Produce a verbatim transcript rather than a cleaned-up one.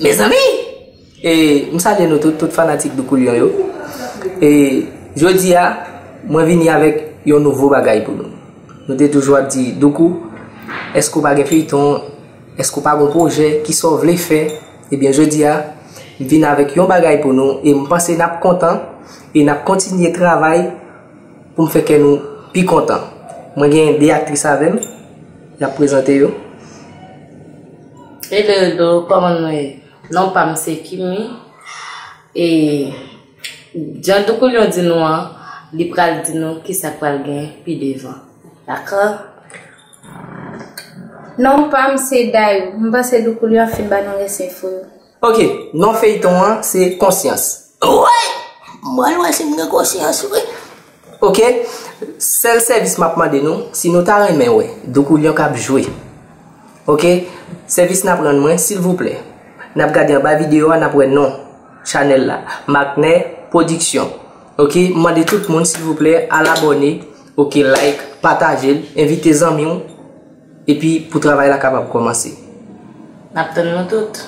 Mezanmi! E, m salye nou tout, tout fanatik Doukoulyon yo. E, jodi a, mwen vini avèk yon nouvo bagay pou nou. Nou te toujou ap di, Doukou, èske w pa gen feyton? Èske w pa gen pwojè? Kisa w vle fè? Ebyen, jodi a, m vin avèk yon bagay pou nou e m panse n ap kontan e n ap kontinye travay pou m fè kè nou pi kontan. Mwen gen de aktris avè m, y ap prezante yo. Hello, hello, kòman nou ye? Non pa m se Kimi. E jan Doukoulyon di nou an, li pral di nou kisa k pral gen pi devan. Dakò? Non pa m se Dayou. M panse Doukoulyon fin ba nou rès enfo yo. Ok, non feyton an se Konsyans. Woy! M pral wè si m gen konsyans wi. Ok, sèl sèvis m ap mande nou, si nou ta renmen wè Doukoulyon k ap jwe. Ok, sèvis n ap rann mwen, silvouplè. N ap gade anba videyo a, n ap wè non chanèl la, Magnet Production. Ok, m mande tout moun, silvouplè, al abòne, ok, like, pataje l, envite zanmi w, epi pou travay la kapab kòmanse. N ap tann nou tout.